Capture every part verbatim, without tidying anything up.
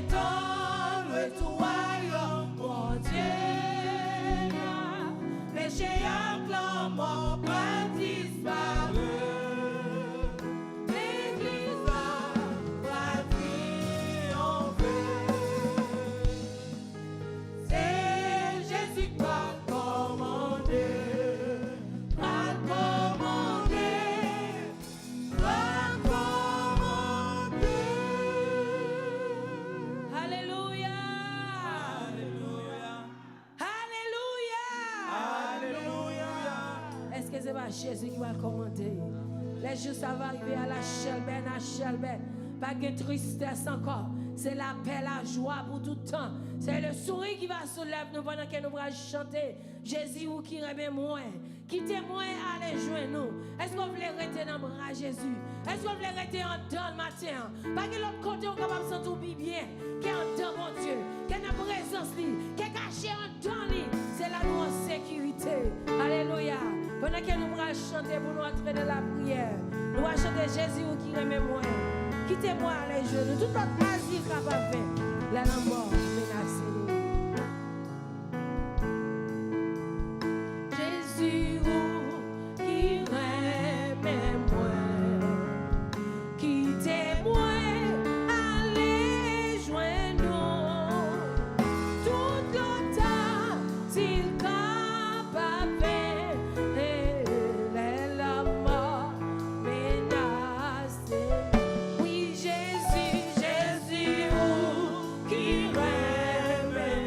Tan retou wayòm Bondye a, peche ak lanmò pral disparèt. Legliz la pral triyonfe. Se Jezi k pral kòmande, pral kòmande, pral kòmande. Alelouya! Alelouya! Alelouya! Alelouya! Èske se pa Jezi ki pral kòmande? Lè jou sa va rive, a la chèlbè, na chèlbè. Pa gen tristès ankò. Se lapè, lajwa pou tout tan. Se le sourire qui va sur lèv nou pandan ke nou pral chante. Jezi, ou ki renmen mwen, kite mwen ale jwenn ou. Èske w vle rete nan bra Jezi? Èske w vle rete anndan l maten an? Pa gen lòt kote ou kapab santi w pi byen ke anndan Bondye, ke nan prezans li, ke kache anndan li. Se la nou an sekirite. Alelouya. Pandan ke nou pral chante pou nou antre nan lapriyè, nou va chante Jezi, ou ki renmen mwen, kite mwen ale jwenn ou. Tout lòt azil kapab ven lè lanmò menase nou. Jezi, ou ki renmen mwen, kite mwen ale jwenn ou. Tout lòt azil kapab ven lè lanmò menase. Wi, Jezi, Jezi, ou ki renmen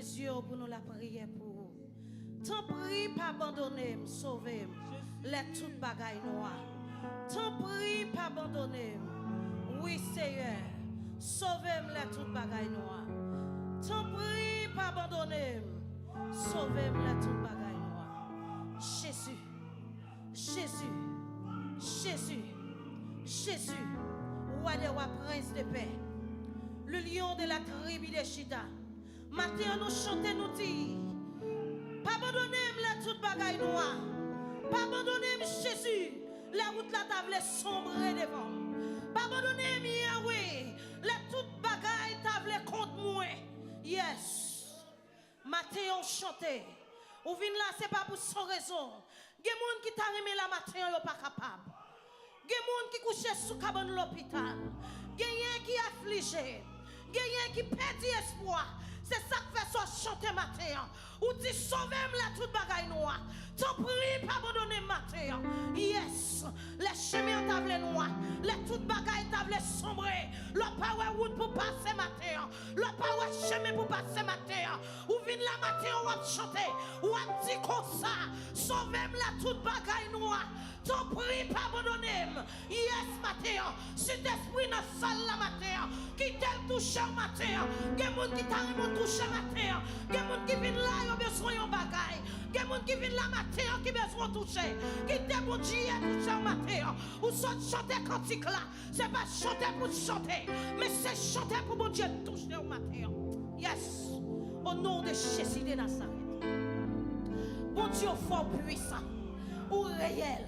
Zye w pou nou lapriyè pou ou. Tanpri, pa abandone m, sove m lè tout bagay nwa. Tanpri, pa abandone m. Wi, Seyè, sove m lè tout bagay nwa. Tanpri, pa abandone m, sove m lè tout bagay nwa. Jezi, Jezi, Jezi, Jezi, Wa dè wa, Prens de pè, le Lion de la tribi de Jida. Maten an, nou chante, nou di, pa abandone m lè tout bagay nwa. Pa abandone m, Jezi, lè wout la ta vle sonbre devan m. Pa abandone m, Yahweh, lè tout bagay ta vle kont mwen. Yes. Maten an, ou chante. Ou vin la, se pa pou san rezon. Gen moun ki ta renmen la maten an, yo pa kapab. Gen moun ki kouche sou kabann lopital. Genyen ki aflije. Genyen ki pèdi espwa. Se sa k fè sa w chante maten an. Ou di, sove m lè tout bagay nwa. Tanpri, pa abandone m maten an. Yes. Lè chemen an ta vle nwa. Lè tout bagay ta vle sonbre. Lè w pa wè wout pou pase maten an. Lè w pa wè chemen pou pase maten an. Ou vin la maten an, w ap chante. W ap di konsa, sove m lè tout bagay nwa. Tanpri, pa abandone m. Yes, maten an. Sentespri nan sal la maten an. Kite l touche w maten an. Gen moun ki ta renmen w touche maten an. Gen moun ki vin la, yo bezwen yon bagay. Gen moun ki vin la maten an, ki bezwen w touche. Kite Bondye touche w maten an. Ou sot chante kantik la. Se pa chante pou chante, men se chante pou Bondye touche w maten an. Yes. Au nom de Jésus de Nazareth. Bondye, ou fò, ou pwisan, ou reyèl,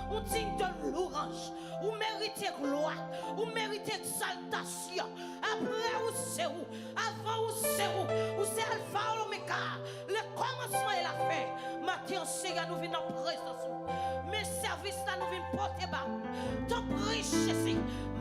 ou diy de louwanj, ou merite glwa, ou merite egzaltasyon. Apre ou se ou, avan ou se ou, ou se Alfa, Omega, le kòmansman e la fen. Maten an, Seyè, nou vin nan prezans ou. Men sèvis la nou vin pote ba ou. Tanpri, Jezi,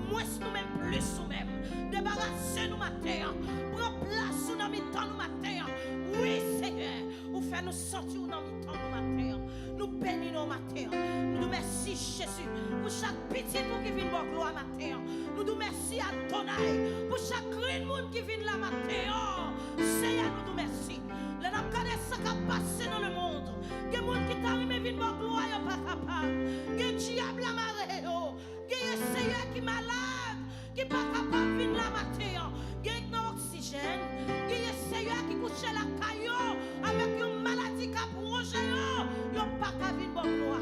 mwens nou menm, plis ou menm. Debarase nou maten an. Pran plas ou nan mitan nou maten an. Wi, Seyè, ou fè nou santi ou nan mitan nou maten an. Nou beni non w maten an. Nou di w mèsi, Jezi, pou chak pitit ou ki vin ba w glwa maten an. Nou di w mèsi, Adonay, pou chak grenn moun ki vin la maten an. Seyè, nou di w mèsi. Lè n ap gade sa k ap pase nan lemonn, gen moun ki ta renmen vin ba w glwa, yo pa kapab. Gen dyab la mare yo. Genyen, Seyè, ki malad, ki pa kapab vin la maten an. Genyen k nan oksijèn. Genyen, Seyè, ki kouche lakay yo avèk yon maladi k ap wonje yo. Yo pa ka vin ba w glwa.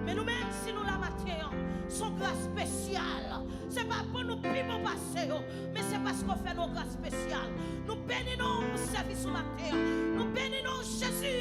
Men nou menm, si nou la maten an, se yon gras espesyal. Se pa pou nou pi bon pase yo, men se paske w fè nou yon gras espesyal. Nou beni non w pou sèvis ou maten an. Nou beni non w, Jezi,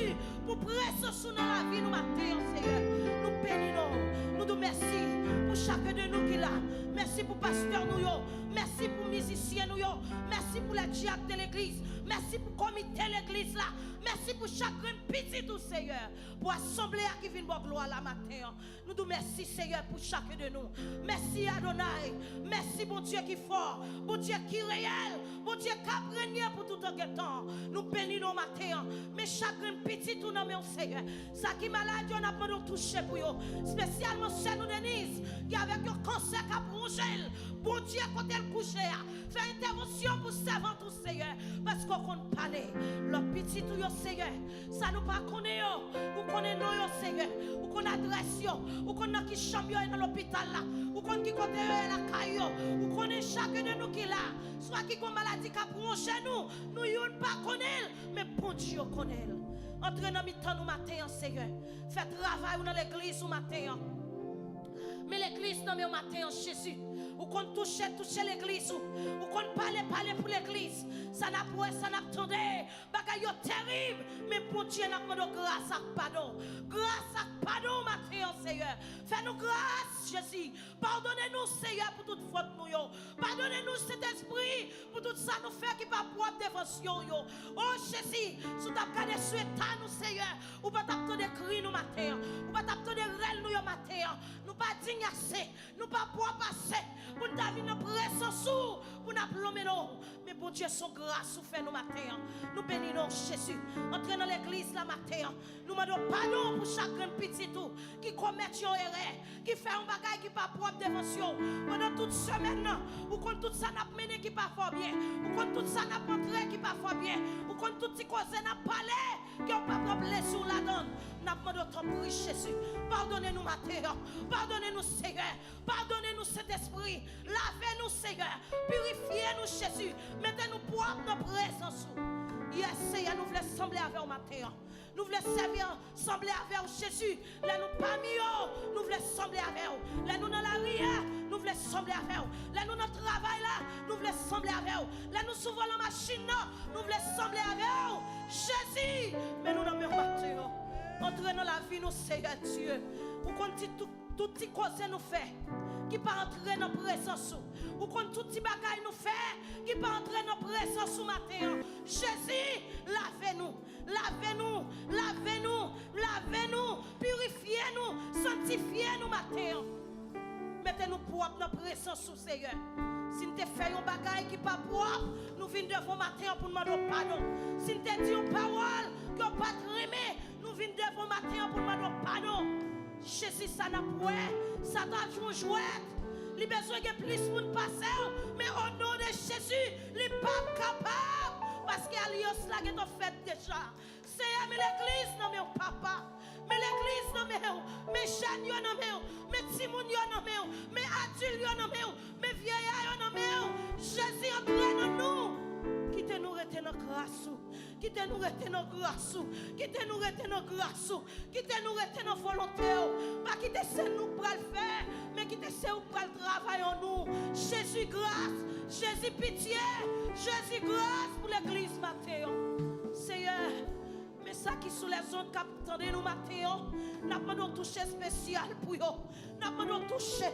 pou prezans ou nan lavi nou maten an, Seyè. Nou beni non w. Nou di w mèsi pou chak de nou ki la. Mèsi pou pastè nou yo. Mèsi pou mizisyen nou yo. Mèsi pou lè dyak de legliz. Mèsi pou komite legliz la. Mèsi pou chak grenn pitit ou, Seyè. Pou asanble a ki vin ba w glwa la maten an. Nou di w mèsi, Seyè, pou chak de nou. Mèsi, Adonay. Mèsi, Bondye ki fò, Bondye ki reyèl, Bondye k ap renye pou tout an gen tan. Nou beni non w maten an. Men chak grenn pitit ou nan men w, Seyè. Sa ki malad yo, n ap mande w touche pou yo. Espesyalman sè nou Deniz, ki avèk yon kansè k ap wonje l. Bondye, kote l kouche a, fè entèvansyon pou sèvant ou, Seyè, paske w konn pale. Lòt pitit ou yo, Seyè, sa nou pa konnen yo, ou konnen non yo, Seyè. Ou konn adrès yo. Ou konn nan ki chanm yo ye nan lopital la. Ou konn ki kote yo ye lakay yo. Ou konnen chak de nou ki la. Swa ki gon maladi k ap wonje nou, nou youn pa konnen l, men Bondye konnen l. Antre nan mitan nou maten an, Seyè. Fè travay ou nan legliz ou maten an. Men legliz nan men w maten an, Jezi. Ou konn touche, touche legliz ou. Ou konn pale, pale pou legliz. Sa n ap wè, sa n ap tande. Bagay yo terib, men Bondye, n ap mande w gras ak padon. Gras ak padon maten an, Seyè. Fè nou gras, Jezi. Padone nou, Seyè, pou tout fòt nou yo. Padone nou, Sentespri, pou tout sa nou fè ki pa pwòp devan zye w yo. O Jezi, si w t ap gade sou eta nou, Seyè, ou pa t ap tande kri nou maten an. Ou pa t ap tande rèl nou yo maten an. Nou pa di ase, nou pa pwòp ase pou n ta vin nan prezans ou, pou n ap lonmen non w. Men Bondye, se yon gras ou fè nou maten an. Nou beni non w, Jezi. Antre nan legliz la maten an. Nou mande w padon pou chak grenn pitit ou ki komèt yon erè, ki fè yon bagay ki pa pwòp devan zye w. Pandan tout semèn nan, ou konn tout sa n ap mennen ki pa fè w byen. Ou konn tout sa n ap montre ki pa fè w byen. Ou konn tout ti koze n ap pale ke w pa pran plezi w ladan l. N ap mande w, tanpri, Jezi, padone nou maten an. Padone nou, Seyè. Padone nou, Sentespri. Lave nou, Seyè. Pirifye nou, Jezi. Mete nou pwòp nan prezans ou. Yes, Seyè, nou vle sanble avè w maten an. Nou vle sèvi an, sanble avè w, Jezi. Lè nou pami yo, nou vle sanble avè w. Lè nou nan lari a, nou vle sanble avè w. Lè nou nan travay la, nou vle sanble avè w. Lè nou sou volan machin nan, nou vle sanble avè w. Jezi, men nou nan men w maten an. Antre nan lavi nou, Seyè Dye. Ou konn ti tout, tout ti koze nou fè ki pa antre nan prezans ou. Ou konn tout ti bagay nou fè ki pa antre nan prezans ou maten an. Jezi, lave nou. Lave nou, lave nou, lave nou, pirifye nou, sanktifye nou maten an. Mete nou pwòp nan prezans ou, Seyè. Si n te fè yon bagay ki pa pwòp, nou vin devan w maten an pou n mande w padon. Si n te di yon pawòl ke w pa t renmen, nou vin devan w maten an pou n mande w padon. Jezi, sa n ap wè, sa ta jwe yon jwèt. Li bezwen gen plis moun pase w, men o non de Jezi, li p ap kapab, paske alyans la gentan fèt deja. Seyè, men legliz nan men w, papa. Men legliz nan men w. Men jèn yo nan men w. Men timoun yo nan men w. Men adil yo nan men w. Men vyeyè yo nan men w. Jezi, antre nan nou. Kite nou rete nan gras ou. Kite nou rete nan gras ou. Kite nou rete nan gras ou. Kite nou rete nan volonte w. Pa kite se nou k pral fè, men kite se ou k pral travay an nou. Jezi, gras. Jezi, pitye. Jezi, gras pou legliz maten an. Seyè, men sa ki sou lèzond k ap tande nou maten an, n ap mande w touche espesyal pou yo. N ap mande w touche.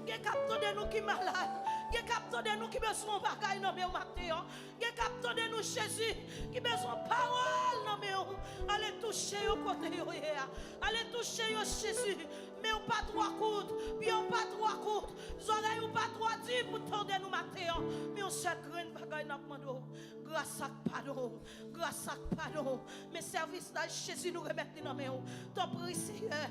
Gen k ap tande nou ki malad. Gen k ap tande nou ki bezwen yon bagay nan men w maten an. Gen k ap tande nou, Jezi, ki bezwen pawòl nan men w. Ale touche yo kote yo ye a. Ale touche yo, Jezi. Men w pa twò kout, pye w pa twò kout, zòrèy ou pa twò di pou tande nou maten an. Men yon sèl grenn bagay n ap mande w, gras ak padon, gras ak padon. Men sèvis la, Jezi, nou remèt li nan men w. Tanpri, Seyè,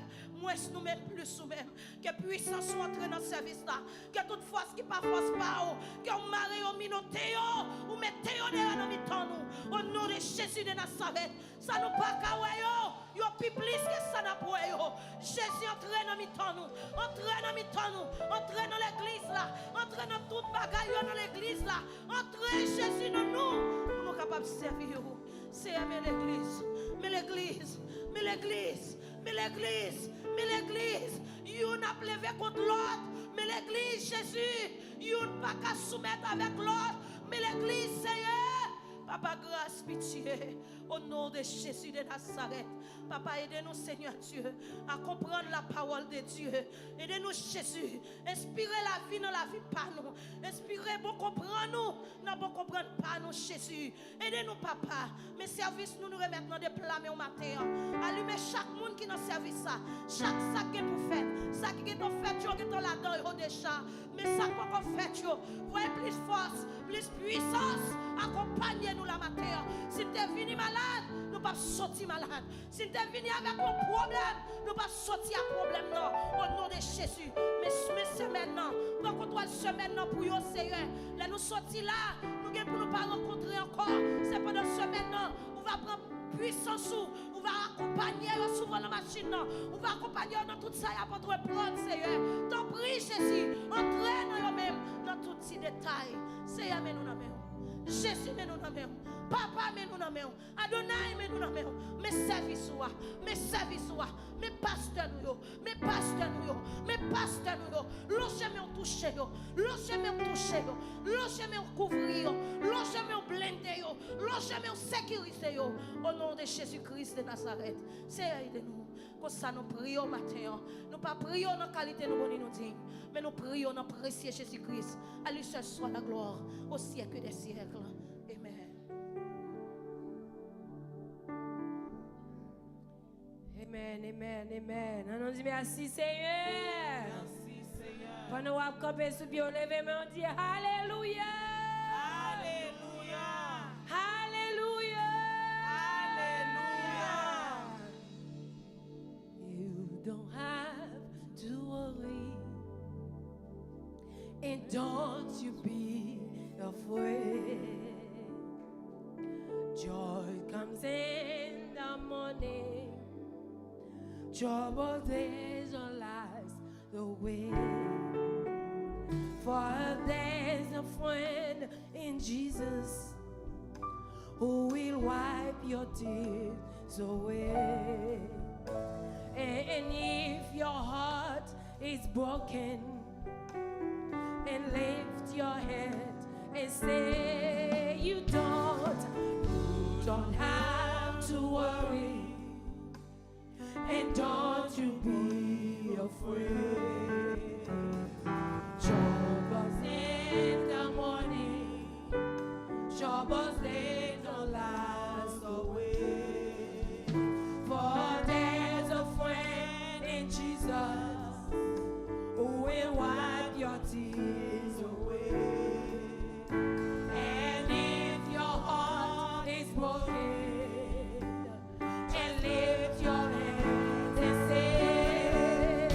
mwens nou menm, plis ou menm. Ke pwisans ou antre nan sèvis la. Ke tout fòs ki pa fòs pa w, ke w mare yo, minote yo, ou mete yo deyò nan mitan nou. O non de Jezi de Nazarèt, sa nou pa ka wè yo, yo pi plis ke sa n ap wè yo. Jezi, antre nan mitan nou. Antre nan mitan nou. Antre nan legliz la. Antre nan tout bagay yo nan legliz la. Antre, Jezi, nan nou, pou nou kapab sèvi w. Seyè, men legliz. Men legliz. Men legliz. Men legliz. Men legliz. Youn ap leve kont lòt. Men legliz, Jezi. Youn pa ka soumèt avèk lòt. Men legliz, Seyè. Papa, gras, pitye. O non de Jezi de Nazarèt. Papa, ede nou, Seyè Dye, a konprann la pawòl de Dye. Ede nou, Jezi. Enspire lavi nan lavi pa nou. Enspire bon konprann nou nan bon konprann pa nou, Jezi. Ede nou, Papa. Men sèvis nou, nou remèt nan de pla men w maten an. Alime chak moun ki nan sèvis sa. Chak sa k gen pou fèt. Sa ki gentan fèt yo, gentan ladan yo deja. Men sa k poko fèt yo, voye plis fòs, plis pwisans, akonpanye nou la maten an. Si n te vini malad, nou p ap soti malad. Si n te vini avèk yon pwoblèm, nou p ap soti ak pwoblèm nan. O non de Jezi, men, men semèn nan, pran kontwòl semèn nan pou yo, Seyè. Lè nou soti la, nou gen pou nou pa rankontre ankò. Se pandan semèn nan, ou va pran pwisans ou, ou va akonpanye yo sou volan machin nan, ou va akonpanye yo nan tout sa y ap antreprann, Seyè. Tanpri, Jezi, antre nan yo menm, nan tout ti detay. Seyè, men nou nan men w. Jezi, men nou nan men w. Papa, men nou nan men w. Adonay, men nou nan men w. Men sèvis ou a. Men sèvis ou a. Men pastè nou yo. Men pastè nou yo. Men pastè nou yo. Lonje men w touche yo. Lonje men w touche yo. Lonje men w kouvri yo. Lonje men w blende yo. Lonje men w sekirize yo. O non de Jezi Kris de Nazarèt. Seyè, ede nou. Konsa nou priye w maten an. Nou pa priye w nan kalite nou bon ni nou diy, men nou priye w nan presye Jezi Kris. A li sèl swa la glwa, o syèk dè syèk. Amen. Amen, amen, amen. Ann nou di mèsi, Seyè. Pandan w ap kanpe sou pye w, leve men w, di, Alelouya! Alelouya! Alelouya! Alelouya! You don't have to worry, and don't you be afraid. Joy comes in the morning. Trouble days don't last the way. For there's a friend in Jesus who will wipe your tears away. And if your heart is broken, and lift your head and say, You don't, you don't have to worry. And don't you be afraid. Troubles in the morning, troubles they don't last away. For there's a friend in Jesus who will wipe your tears away. And if your heart is broken, and lift your hands and say,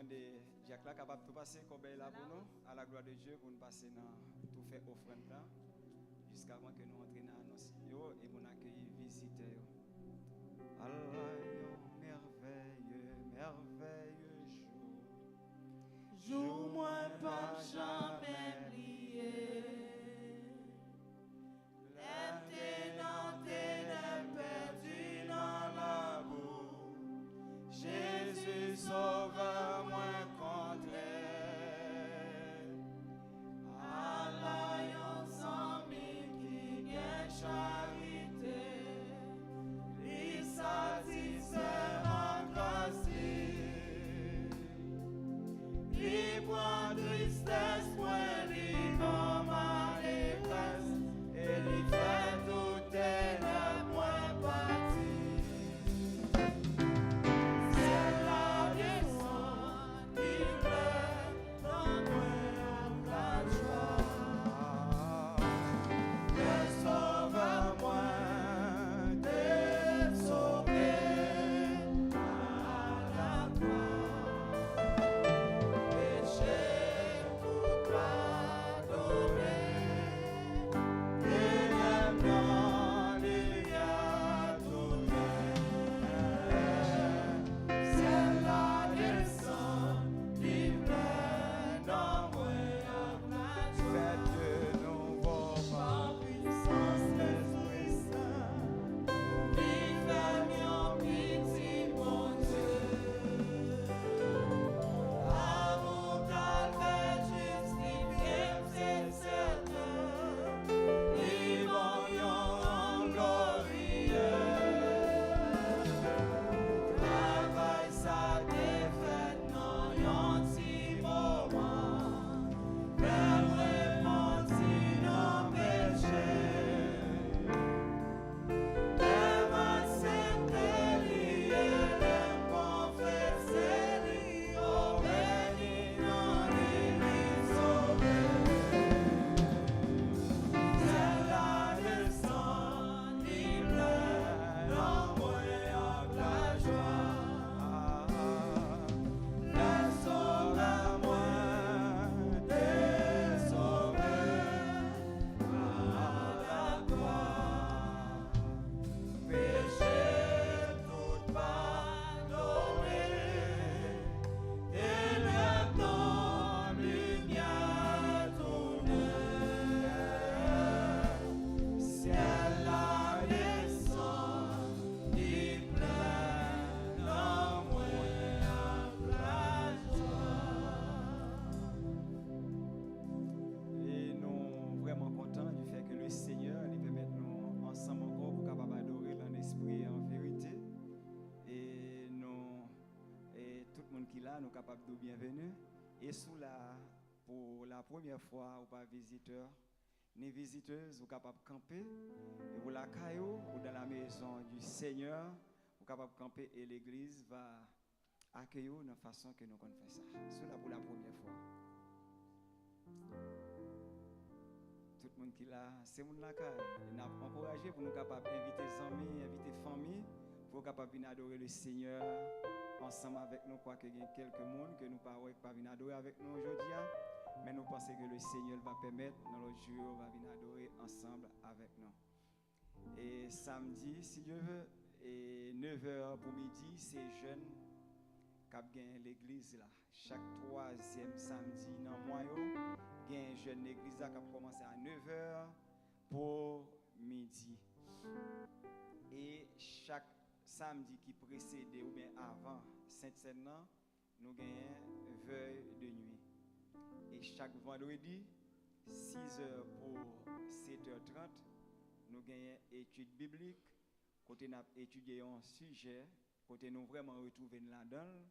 Dyak la kapab tou pase kòbèy la pou nou, à la gloire de Dieu, pou n pase nan tou fè ofrann la, jiskavan ke nou antre nan anons yo e pou n akeyi vizitè yo. Ala yon mèvèye, mèvèye jou. Jou mwen p ap janmen bliye. Lè m te nan tenèb, pèdi nan labou, Jezi Sovè mwen kontre. Ala yon zanmi ki gen charite, li satisfè m ak gras li. Li pran tristès mwen, li ban m alegrès, e li fè tout tenèb mwen pati. Syèl la desann, li plè nan mwen ak lajwa. Lè Sovè mwen te sove a la kwa, peche m tout padone, tenèb nan limyè tounen. Syèl la desann, li plè nan mwen ak lajwa. Fèt de nouvo pa pwisans Lespri Sen, li fè m yon pitit Bondye. Amou Kalvè jistifye m, se sèten, li ban yon glorye. Travay sa te fèt nan yon ti moman, fè m repanti nan peche. Lè m aksepte li e lè m konfese li, o beni nan li, li sove. Syèl la desann, li plè nan mwen ak lajwa. Lè Sovè mwen te sove a la kwa, peche tout padone, tenèb nan limyè tounen. Syèl la desann, li plè nan mwen ak lajwa. E nou vrèman kontan du fait que le Seigneur li pèmèt nou ansanm ankò pou kapab adore l an espri e an verite. E nou, e tout moun ki la, nou kapab di w byenveni. E si w la pou la premyè fwa, ou pa vizitè, ni vizitez, ou kapab kanpe. E ou lakay ou, ou dans la maison du Seigneur, ou kapab kanpe e legliz va akeyi w nan fason ke nou konn fè sa. Si w la pou la premyè fwa. Tout moun ki la, se moun lakay. E n ap ankouraje pou nou kapab envite zanmi, envite fanmi, pou yo kapab vin adore le Seigneur ansanm avèk nou, kwake gen kèlke moun ke nou pa wè ki pa vin adore avèk nou jodi a, men nou panse ke le Seigneur va pèmèt nan lòt jou yo va vin adore ansanm avèk nou. E samdi, si Dye vle, e nevè pou midi, se jèn k ap gen legliz la. Chak twazyèm samdi nan mwa yo, gen jèn legliz la k ap kòmanse a nevè pou midi. E chak samdi ki presede oubyen avan Sentsèn nan, nou genyen vèy de nwi. E chak vandredi, sizè pou setè trant, nou genyen etid biblik, kote n ap etidye yon sijè, kote nou vrèman retwouve n ladan l,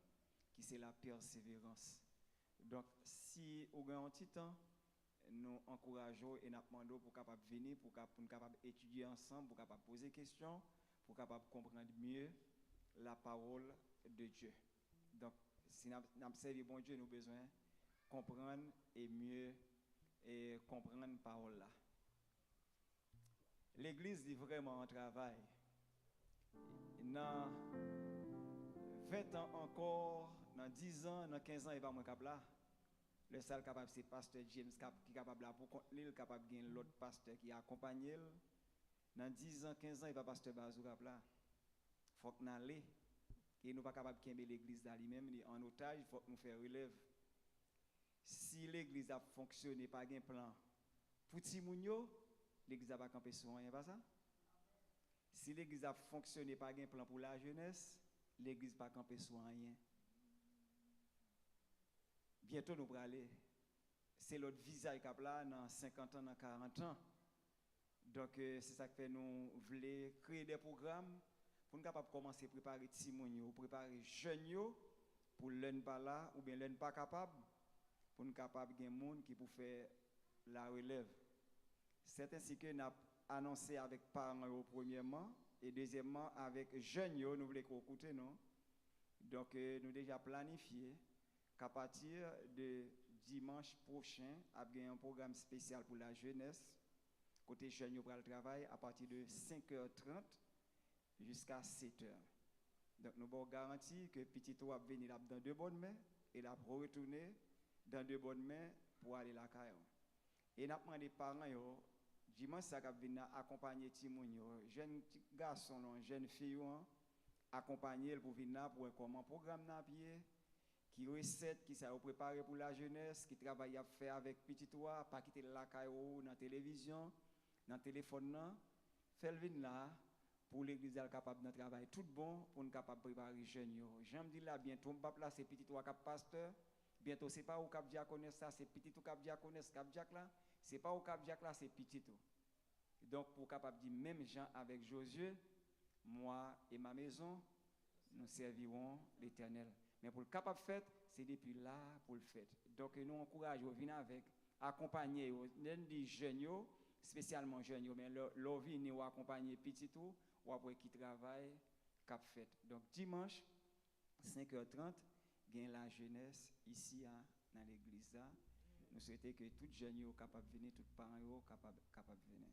ki se la pèseverans. Donk, si ou gen yon ti tan, nou ankouraje w e n ap mande w pou w kapab vini, pou ka, pou n kapab etidye ansanm, pou w kapab poze kesyon, pou w kapab konprann mye la parole de Dieu. Donk, si n ap, n ap sèvi Bondye, nou bezwen konprann e mye, e konprann pawòl la. Legliz li vrèman an travay. Nan ven tan ankò, Nan diz an, nan kenz an, e pa mwen k ap la. Lè sa, l kapab se pastè James k ap, ki kapab la pou kont li, l kapab gen lòt pastè ki akonpanye l. Nan diz an, kenz an, e pa pastè Bazou k ap la. Fòk n ale. E nou pa kapab kenbe legliz la li menm, li an otaj, fòk nou fè relèv. Si legliz ap fonksyone, pa gen plan pou timoun yo, legliz la pa kanpe sou anyen, pa sa? Si legliz ap fonksyone, pa gen plan pou lajenès, legliz pa kanpe sou anyen. Byento nou prale. Se lòt vizaj k ap la nan senkant an, nan karant an. Donk, eh, se sa k fè nou vle kreye de pwogram pou n kapab kòmanse prepare timoun yo, prepare jèn yo pou lè n pa la oubyen lè n pa kapab, pou n kapab gen moun ki pou fè larelèv. Sèt ensi ke n ap anonse avèk paran yo premyèman, e dezyèmman avèk jèn yo, nou vle ke w koute nou. Donk, eh, nou deja planifye k apati de dimanch pwochen, ap gen yon pwogram espesyal pou lajenès, kote jèn yo pral travay apati de senk è trant jiska sèt è. Donk, nou ba w garanti ke pitit ou ap vini, l ap dan de bòn men, e l ap retounen dan de bòn men pou ale lakay ou. E n ap mande paran yo, dimanch sa k ap vin nan, akonpanye timoun yo, jèn ti gason lan, jèn fi yo an, akonpanye l pou vin la, pou wè kòman pwogram nan ap ye, ki resèt, kisa yo prepare pou lajenès, ki travay y ap fè avèk pitit ou a, pa kite l lakay ou, nan televizyon, nan telefòn nan. Fè l vin la, pou legliz la kapab nan travay tout bon, pou n kapab prepare jèn yo. Jan m di l la, byento m p ap la, se pitit ou a k ap pastè, byento se pa ou k ap dyakonès la, se pitit ou k ap dyakonès, k ap dyak la, se pa ou k ap dyak la, se pitit ou. Donk, pou w kapab di menm jan avèk Jozye, moi et ma maison, nous servirons l'Éternel. Men pou l kapab fèt, se depi la pou l fèt. Donk, nou ankouraje w vin avèk, akonpanye yo. Lè n di jèn yo, espesyalman jèn yo, men lè, lè w vini, w akonpanye pitit ou, w ap wè ki travay k ap fèt. Donk, dimanch, senk è trant, gen lajenès isi a, nan legliz la. Nou swete ke tout jèn yo kapab vini, tout paran yo kapab, kapab vini.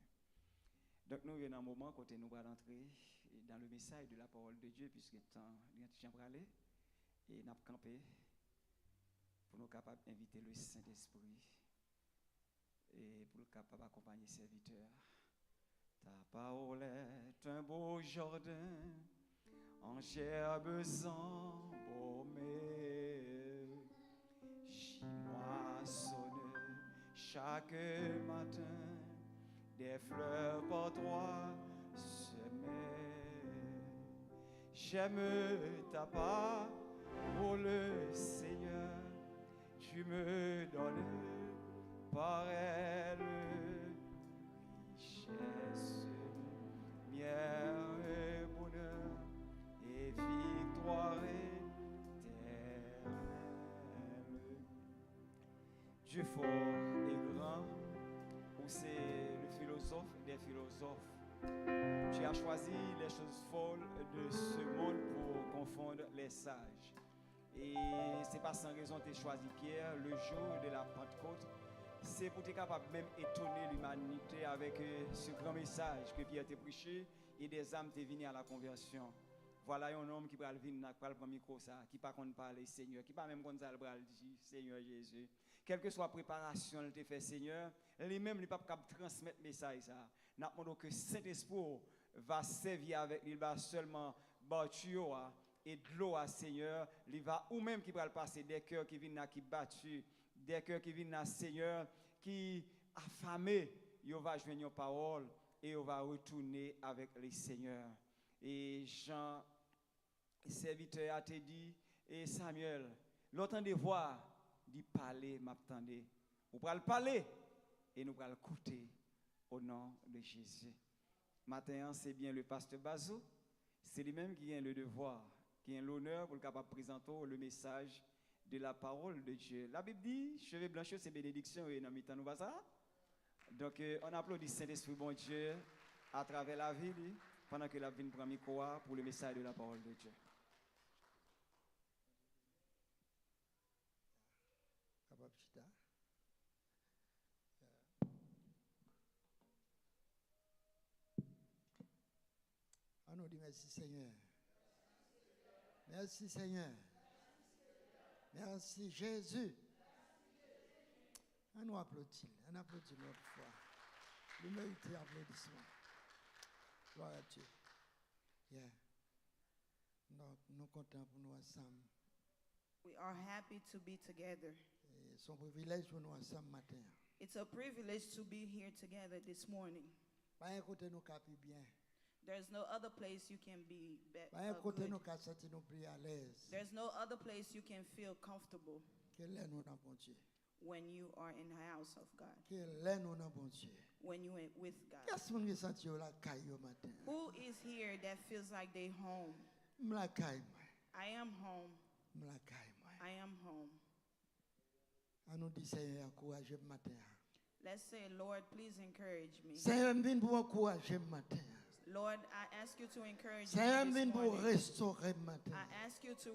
Donk, nou rive nan moman kote nou pral antre dans le message de la parole de Dieu, puisque tan li an ti jan prale, e n ap kanpe pou nou kapab envite le Saint-Esprit e pou l kapab akonpanye sèvitè a. Ta parole est un beau jardin en gerbes embaumées. J'y moissonne chaque matin des fleurs par trois semaines. J'aime ta parole, Seigneur, tu me donnes par elle richesse, lumière et bonheur et victoire éternelle. Dieu fort et grand, ou c'est le philosophe des philosophes. Tu as choisi les choses folles de ce monde pour confondre les sages. E se pa san rezon te chwazi Pyè, le jour de la Pentecôte, se pou te kapab menm etone limanite avèk, euh, ce grand message que Pierre te preche, et des âmes te vini à la conversion. Vwala yon nonm ki pral vin la, ki pral pran mikwo sa, ki pa konn pale, Senyè, ki pa menm konn sa l pral di, Senyè Jezi. Kèlkeswa preparasyon l te fè, Senyè, li menm li p ap kab transmèt mesaj sa. N ap mande w ke Sentespri w va sèvi avèk li, li va sèlman ba w tiyo a e dlo a, Senyè, li va ou menm ki pral pase, des cœurs qui viennent là, qui battus, des cœurs qui viennent là, Senyè, ki afame, yo va jwenn yon pawòl e yo va retounen avèk li, Senyè. E jan sèvitè a te di, e Samyèl, lè w tande vwa, di, pale, m ap tande. Ou pral pale, e nou pral koute, au nom de Jésus. Maten an, se byen le pastè Bazou, se li menm ki gen le devwa, ki gen lonè pou l kapab prezante w le message de la parole de Dieu. Labib di, cheve blanch yo se benediksyon yo ye nan mitan nou, pa sa? Donk, euh, on aplodi Sentespri Bondye atravè lavi li, pandan ke l ap vin pran mikwo a pou le message de la parole de Dieu. Kapab chita. Ann nou di mèsi, Senyè. Mèsi, Senyè. Merci, Jésus. Ann nou aplodi l. Ann aplodi l yon lòt fwa. Li merite aplodisman. Gloire à Dieu. Yeah. Nou, nou kontan pou nou ansanm. We are happy to be together. E se yon privilèj pou nou ansanm maten an. It's a privilege to be here together this morning. Pa gen kote nou ka pi byen. There's no other place you can be be- Pa gen uh, kote nou good. Ka santi nou pi alèz. There's no other place you can feel comfortable Ke lè nou nan Bondye. When you are in the house of God, Ke lè nou nan Bondye. When you are with God. Kiyès moun ki santi yo lakay yo maten an? Who is here that feels like they home? M lakay mwen. I am home. M lakay mwen. I am home. An nou di Senyè ankouraje m maten an. Let's say, Lord, please encourage me. Senyè m vin pou ankouraje m maten an. Lord, I ask you to encourage Senyè m me vin this pou morning. Restore m maten I an. Ask you to